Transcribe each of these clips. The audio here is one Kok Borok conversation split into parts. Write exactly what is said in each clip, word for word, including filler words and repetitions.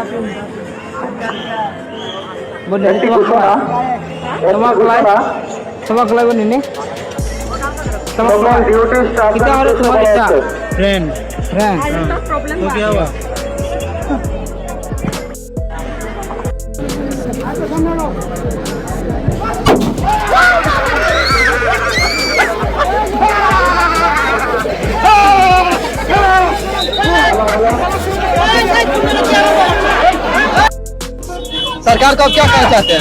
Bo de, toma khlai, toma khlai, toma khlai bo nini. Toma khlai. Kita ore toma kita. Friend. Friend. तो क्या हुआ? सरकार को क्या कहना चाहते हैं?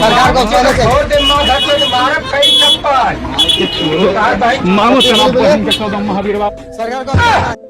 सरकार को कहना चाहिए। छोड़ दे, मार, धर ले, मार, कई थप्पड़। मारो, चलो, आप बहिन के चौदह महावीर बाबा। सरकार को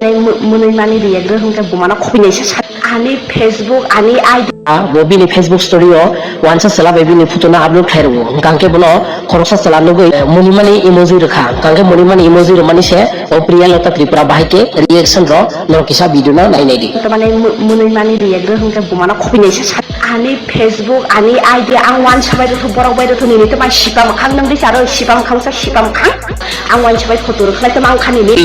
Mwnwi mani riyakgwi hwnkhe bumano khobinaisa sa. Ani Facebook, ani I D. A bo bini Facebook story o wansa chwla bai bini photo no upload khai rwo. Hwnkhe bono khoroksa chwla nugwi, eh, mwnwi mani emoji rwkha. Hwnkhe mwnwi mani emoji rwmani se o Priyalata Tripura bahai khe reaction rw norok kisa video no nai nai di. Tamani mw-, mwnwi mani riyakgwi hwnkhe bumano khobinaisa sa. Ani Facebook, ani I D ang wansa bai rwkha, borok bai rwkha nini tamo sipa mwkhang nwng di charo sipa mwkhang sa sipa mwkhang. Ang wansa bai photo rwkha lai tamo ang kha nini.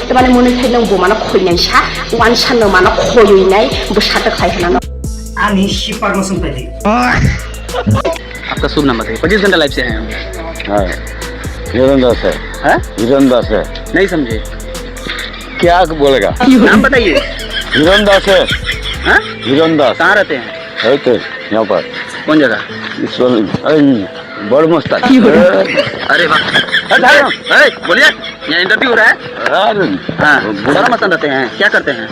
Tamani mwnwi khai nwng bumano khoinai sa, wansa no mano khoyui nai, bwsa ta khai hwnano. Ani sipak no sung pedi. आपका शुभ नाम बताइए, पच्चीस घंटा लाइव से हैं हम। हाँ, हिरन दास है। हाँ? हिरन दास है। नहीं समझे। क्या बोलेगा? नाम बताइए। हिरन दास है। हाँ? हिरन दास। कहाँ रहते हैं? है तो यहाँ पर। कौन जगह? इस वाले, अरे, बड़ मस्तान। अरे वाह। अरे, अरे, बोलिए, यहाँ इंटरव्यू हो रहा है। अरे, हाँ, बोलिए। बड़ा मस्तान रहते हैं, क्या करते हैं?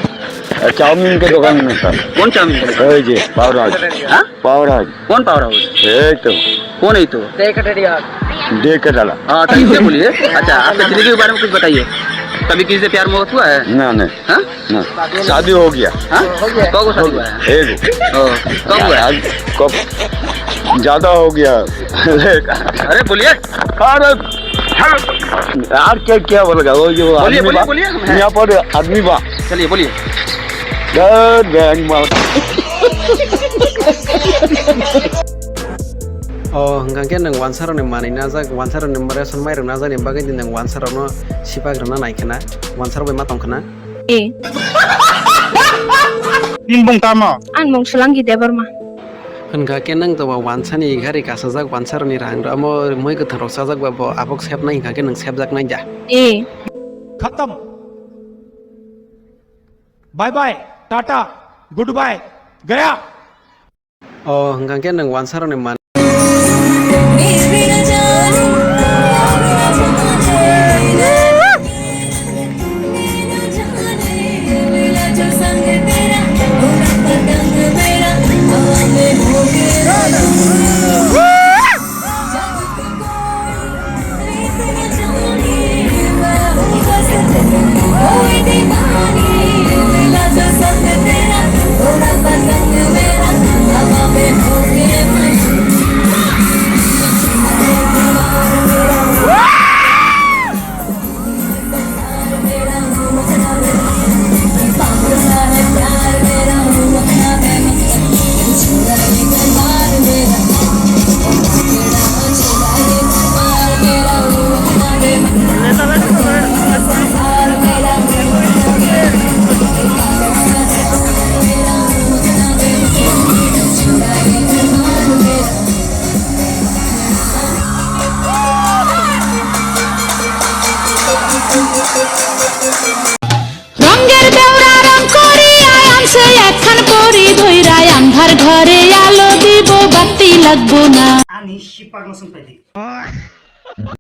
चाउमीन के दुकान में सर। कौन चाउमीन के दुकान? अरे जी, पावराज। हाँ? पावराज। कौन पावर हाउस? यही तो। कौन है तो? दे के डाला। हाँ, तो इससे बोलिए। अच्छा, आपका जिंदगी के बारे में कुछ बताइए। कभी किसी से प्यार मोहब्बत हुआ है? ना, नहीं। हाँ? ना। शादी हो गया। हाँ? कब को शादी हुआ है? एक। ओ, कब हुआ है? यार, कब? ज्यादा हो गया। अरे बोलिए। अरे, यार, क्या, क्या बोलेगा? वो जो बोलिए, आदमी बोलिए, बा-, बोलिए। यहाँ पर आदमी बा-, चलिए, बोलिए। डर बैंक मार। O, hwnkha khe nwng wansarokni manwi najak, wansarokni ration mairok najakni bagwi di nwng wansarokno sipak rwna nai khna, wansarok bai ma tong khna. E. Nini bung tamo? Ang mung Swlangi Debbarma. Hwnkha khe nwng to bo wansani gari kasajak, wansarokni rang rwmo mui kwtharrok chajak ba bo abok sepnai hwnkha khe nwng sepjaknai da? E. Khatam. Bye bye, tata, goodbye, gaya. O, hwnkha khe nwng wansarokni man. রঙের দেওরা রং করিয়া আনছে একখান পরি ধইরা, আন্ধার ঘরে আলো দিব, বাতি লাগবো না। Ani sipak no sung pedi.